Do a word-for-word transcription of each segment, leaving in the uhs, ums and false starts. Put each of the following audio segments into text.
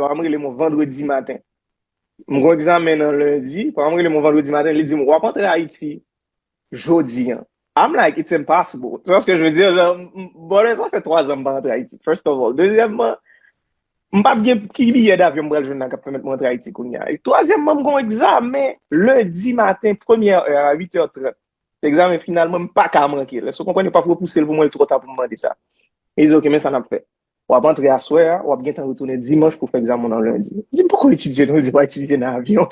pa m rele mwen vandredi maten. M gon egzamen nan lendi, pa m rele mwen vandredi maten, li di m, "W ap antre Ayiti jodi an." I'm like, "It's impossible." Tu vois ce que je veux dire? Genre, m- m- bon, sa fè twa zan m pa antre Ayiti, first of all. Dezyèmman, m p ap gen ki biyè davyon m pral jwenn la k ap pèmèt mwen antre Ayiti kounye a. E twazyèmman, m gon egzamen lendi maten, premyè è a uit è trant. Egzamen final mwen, m pa ka manke l. Èske w konprann? Yo p ap repouse l pou mwen, l twò ta pou m mande sa. E di, "Ok, men sa n ap fè. W ap antre aswè a, w ap gentan retounen dimanch pou fè egzamen w nan lendi." M di, "M poko etidye, non?" Li di, "W a etidye nan avyon."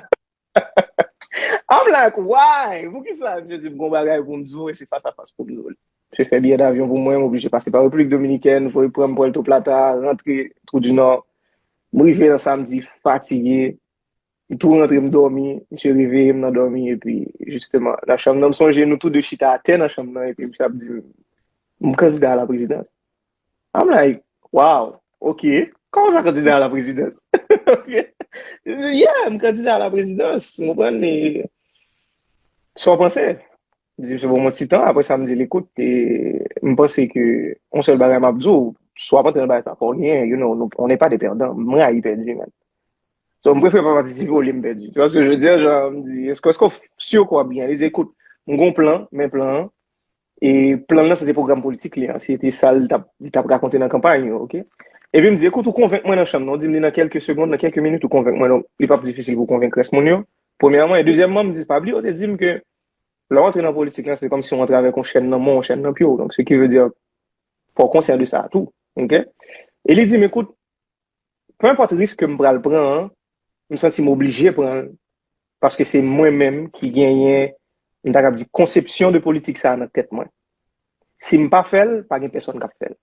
I'm like, "Why?" Poukisa? Misye di, "M gon bagay pou m di w, e se fas a fas pou m di w l." Misye fè biyè davyon pou mwen, m oblije pase pa Repiblik Dominikèn, voye pran m Puerto Plata, rantre Trou di Nò. M rive nan samdi, fatige. M tou rantre, m dòmi, misye reveye m nan dòmi, epi, jisteman, nan chanm nan, m sonje nou tou de chita atè nan chanm nan, epi misye ap di m, "M kandida a la prezidans." I'm like, "Wow, ok. Kòman sa, kandida a la prezidans?" Ok. Yeah, m kandida a la prezidans, w konprann? E sa w panse? M di, "Se bon, mon ti tan." Apre sa, m di l, "Écoute, e, m panse ke yon sèl bagay m ap di w, swa w ap antre nan bagay sa, fò w genyen, you know, nou, on n'est pas des perdants." M rayi pèdi, man. So, m prefere pa patisipe olye m pèdi. Tu vois ce que je veux dire? Genre, m di, "Èske, èske w si ke w ap genyen?" Li di, "Écoute, m gon plan, men plan an, e plan nan se te pwogram politik li an, se te sa l t ap, li t ap rakonte nan kanpay yo, ok?" Epi m di, "Écoute, ou konvenk mwen nan chanm nan." Ou di m li nan kèlke segonn, nan kèlke minit, ou konvenk mwen. Donk, li p ap difisil pou w konvenk rès moun yo. Premyèman. E dezyèmman, m di, "Pa bliye, ou te di m ke lè w antre nan politik la, se kòmsi w antre avèk yon chèn nan men w, yon chèn nan pye w. Donk, ce qui veut dire, fò w konsyan de sa tou." Ok? E li di m, "Écoute, peu importe risk ke m pral pran an, m santi m oblije pran l. Paske se mwen menm ki genyen, m ta kab di, konsepsyon de politik sa a nan tèt mwen. Si m pa fè l, pa gen pèsonn k ap fè l."